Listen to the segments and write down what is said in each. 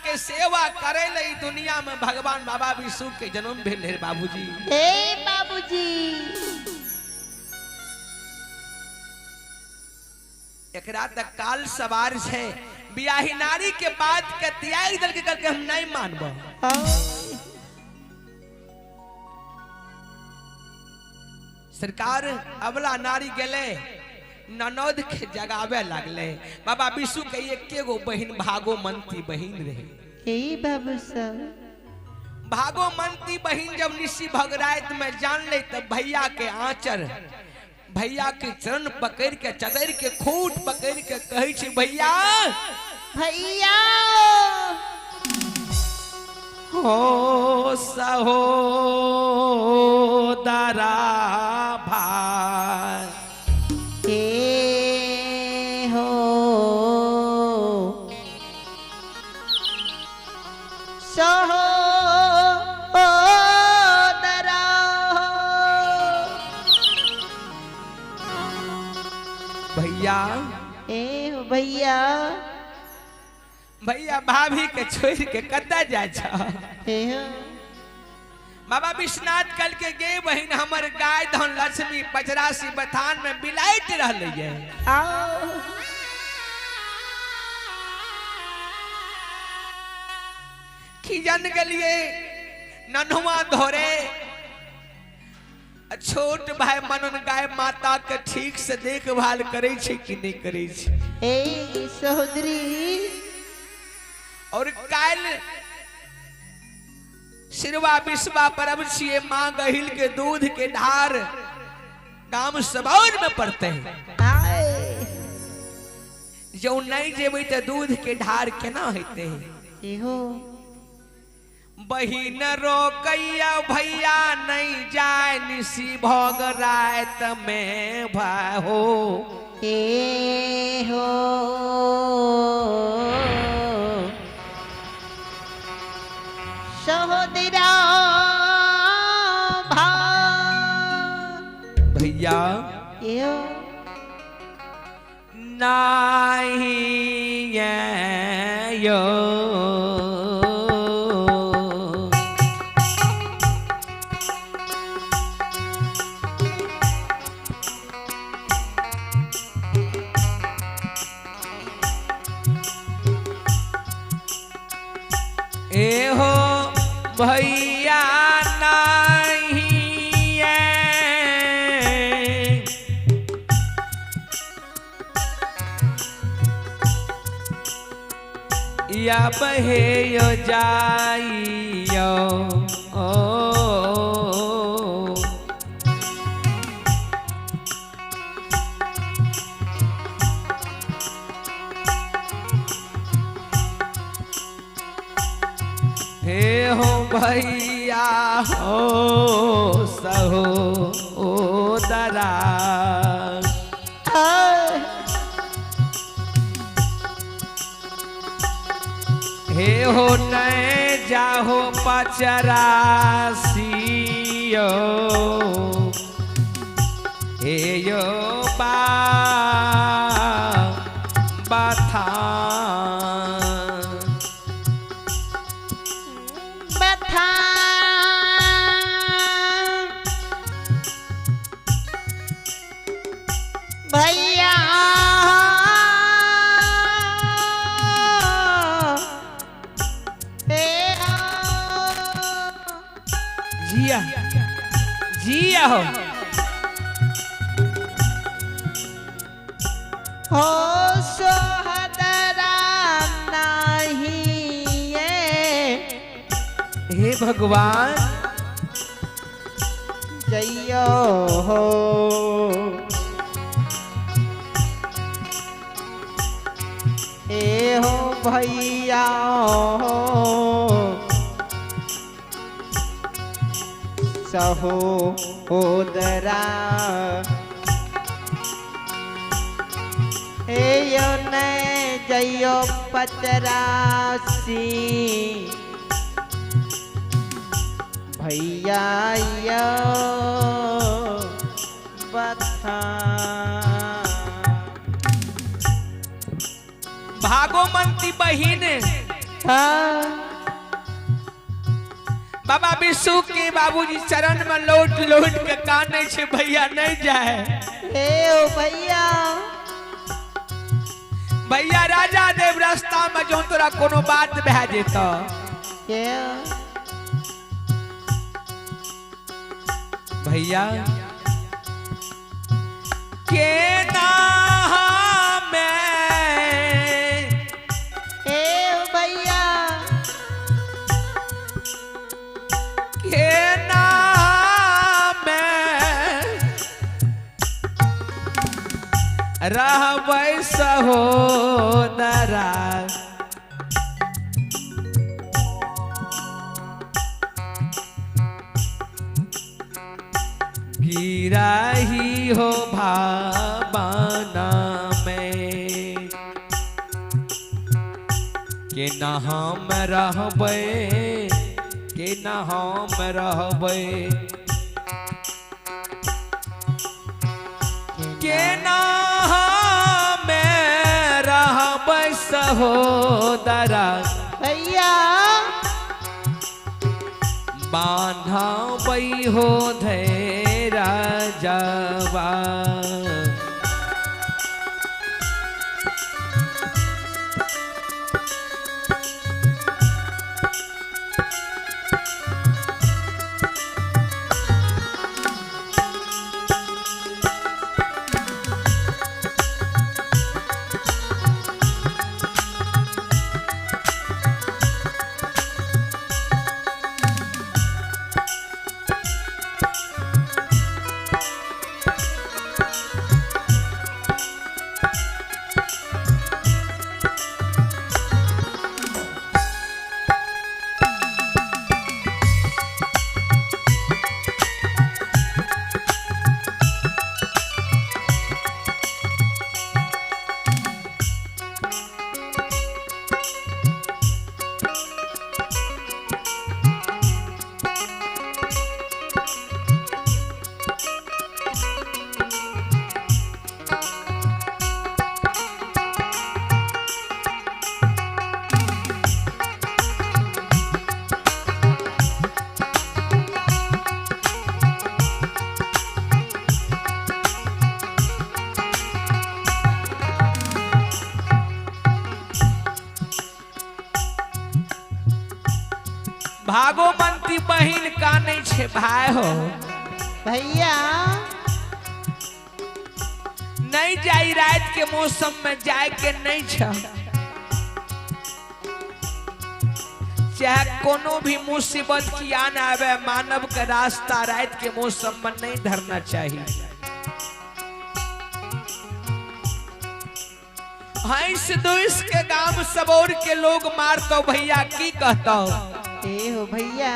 के सेवा करे ले दुनिया में भगवान बाबा विष्णु के जन्म भेल रहे बाबूजी। हे बाबूजी। एकरा तक काल सवार छै, बियाही नारी के बात के त्याग दल के करके हम नहीं मानब। सरकार अबला नारी गेले ननद के जगावे लागले। बाबा विष्णु के एके गो बहिन भागो मंती बहिन रहे। हे बाबू साहब। भागो मंती बहिन जब निशी भगरात में जान ले तब भैया के आंचर, भैया के चरण पकड़ के चदर के खूट पकड़ के कहै छै भैया भैया हो सहोदरा भाई। हे हो सहोदरा भैया। ए हो भैया। भैया भाभी के छोड़ के कतऽ जाइ छ? हे हो। बाबा विश्वनाथ कल के गे बहिन हमर गाय धन लक्ष्मी पचरासी बथान में बिलाइत रहलै। आओ। खिजन गेलिए नन्हुआ धोरे छोट भाई मनन गाय माता के ठीक से देखभाल करे छै कि नहीं करे छै। ए सहोदरी। और काल सिरवा बिस्वा परब छिए, माँ गहिल के दूध के ढार गाम सबौर में पड़ते हैं। जो नहीं जेबै त दूध के ढार केना हेतै? एहो। बहिन रोकैया भैया नहीं जाय निशी भोग रात में भाई हो। ए हो सहोदरा भाई। भैया एहो। नाही यो एहो भैया नहीं या बहे यो जाइयो ओ। हे हो भैया हो सहोदरा। हे हो नए जाहो पचरासियो हे यो बा बथा बथा। भैया जिया जिया हो हो सोहदरा नहीं हे भगवान जइयो हो। ए हो भैया हो सहोदरा। हे यो ने जइयो पचरासी भैया यो बथा। भागो मंती बहिन हाँ। बाबा विशु के बाबूजी चरण में लौट लौट के काने छे भैया नहीं जाए। हे ओ भैया। भैया राजा देव रास्ता में जो तोरा कोनो बात भए जेतो। के भैया के ना में हे ओ भैया के ना में रहबै सहोदरा गिराही हो भावना में के ना हम रहबै के ना हम रहबै के ना हम रहबै सहोदरा भैया बान्हबै हो धैरा जवा। भागोमंती बहिन कानै छे भाई हो भैया नहीं जाई रात के मौसम में जाए के नहीं छ चाहे कोनो भी मुसीबत की आन आवे मानव के रास्ता रात के मौसम में नहीं धरना चाहिए। हंस दुस के गांव सबौर के लोग मारतो भैया की कहतो ए हो भैया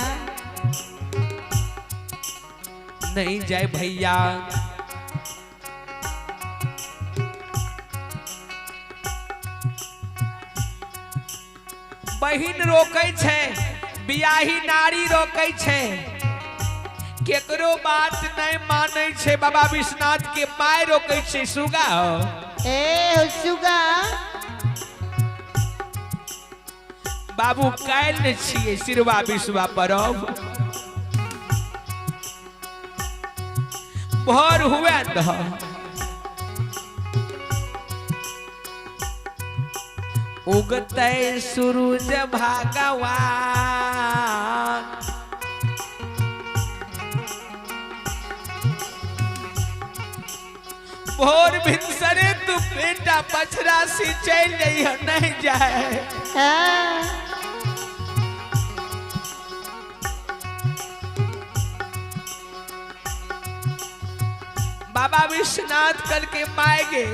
नहीं जाए भैया। बहिन रोकै छै बियाही नारी रोकै छै केकरो बात नहीं मानै छै बाबा विश्वनाथ के my रोकै छै सुगा हो ए हो सुगा बाबू काल्हि छियै सिरवा बिसवा परब भोर हुए दह उगते सूरज भगवान भोर भिनसरे तू बेटा पछरा से चल जाइए नहीं जाए। बाबा विश्वनाथ कल के माएगे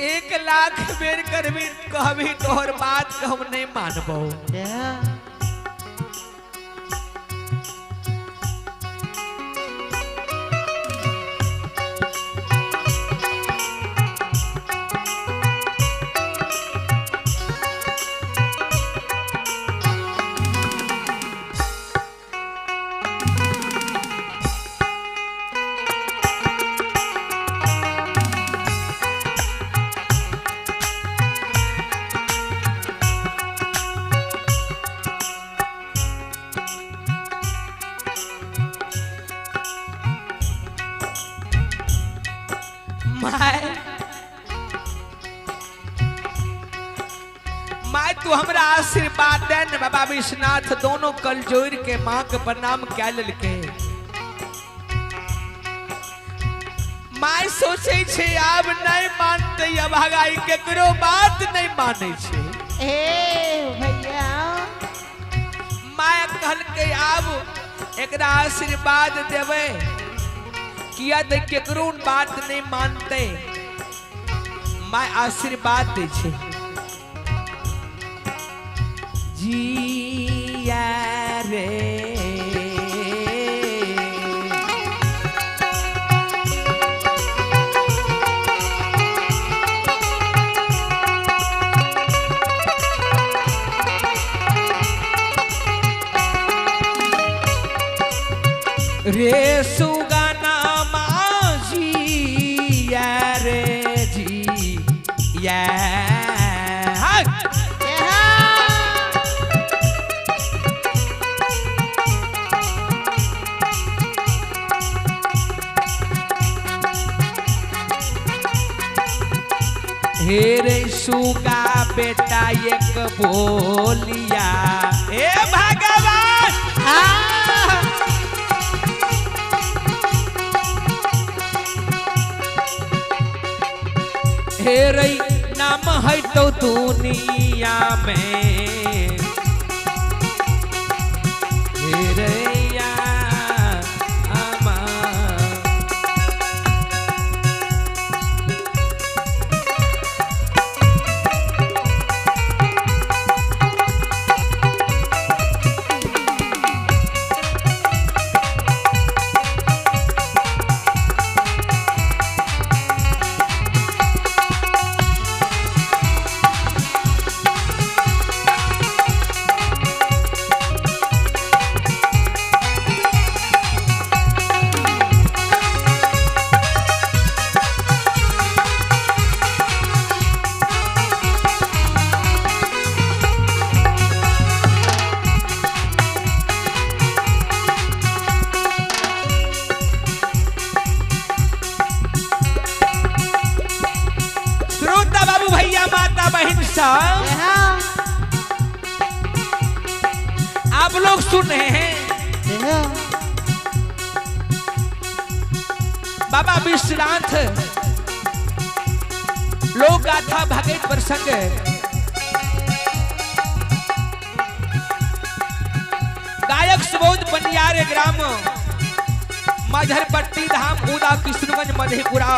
1 लाख बेर करबी कहबी तोहर बात के हम नहीं मानबो। My तू हमरा आशीर्वाद दे ने। बाबा विश्वनाथ दोनों कल जोड़ के माँ के प्रणाम कै लेलकै। My सोचे छे आब नहीं मानते अभागाई, केकरो बात नहीं माने छे। ए भैया my कहलकै आब एकरा आशीर्वाद देबै, किया त केकरो बात नहीं मानते। My आशीर्वाद दे छे। जिया रे रे सुगाना माझी रे जी या। हे रे सुगा बेटा एक बोलिया, हे भगवान हे रे नाम है तो दुनिया में, हे रे आप लोग सुन रहे हैं बाबा विश्वनाथ लोक गाथा भगत प्रसंग। गायक सुबोध बनियारे ग्राम मझरपट्टी धाम उदा किशनगंज मधेपुरा।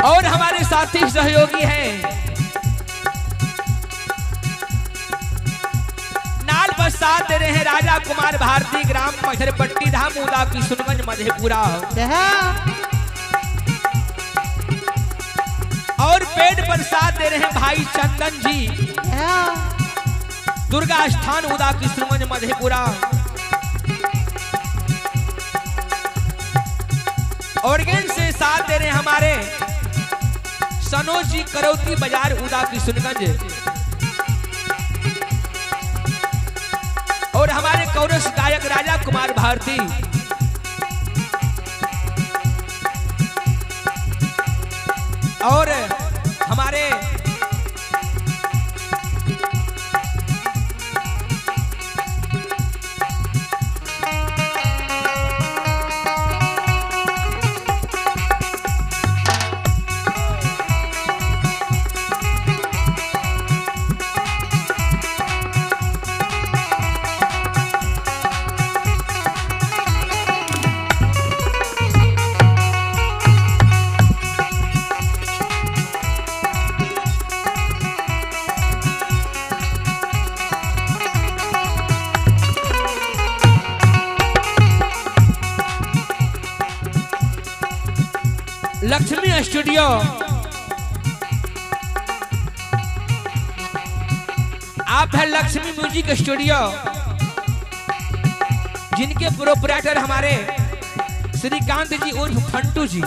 और हमारे साथी सहयोगी हैं नाल बरसात दे रहे हैं राजा कुमार भारती ग्राम मझरपट्टी धाम उदा किशनगंज मधेपुरा। और पेड़ प्रसाद दे रहे हैं भाई चंदन जी दुर्गा स्थान उदा किशनगंज मधेपुरा। ऑर्गेन से साथ दे रहे हैं हमारे सनोज जी करौती बाजार उदा किशनगंज। और हमारे कौरस गायक राजा कुमार भारती। और हमारे लक्ष्मी स्टूडियो आप है लक्ष्मी म्यूजिक स्टूडियो, जिनके प्रोपराइटर हमारे श्रीकांत जी उर्फ फंटू जी।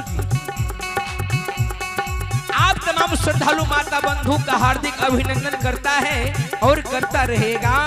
आप तमाम श्रद्धालु माता बंधु का हार्दिक अभिनंदन करता है और करता रहेगा।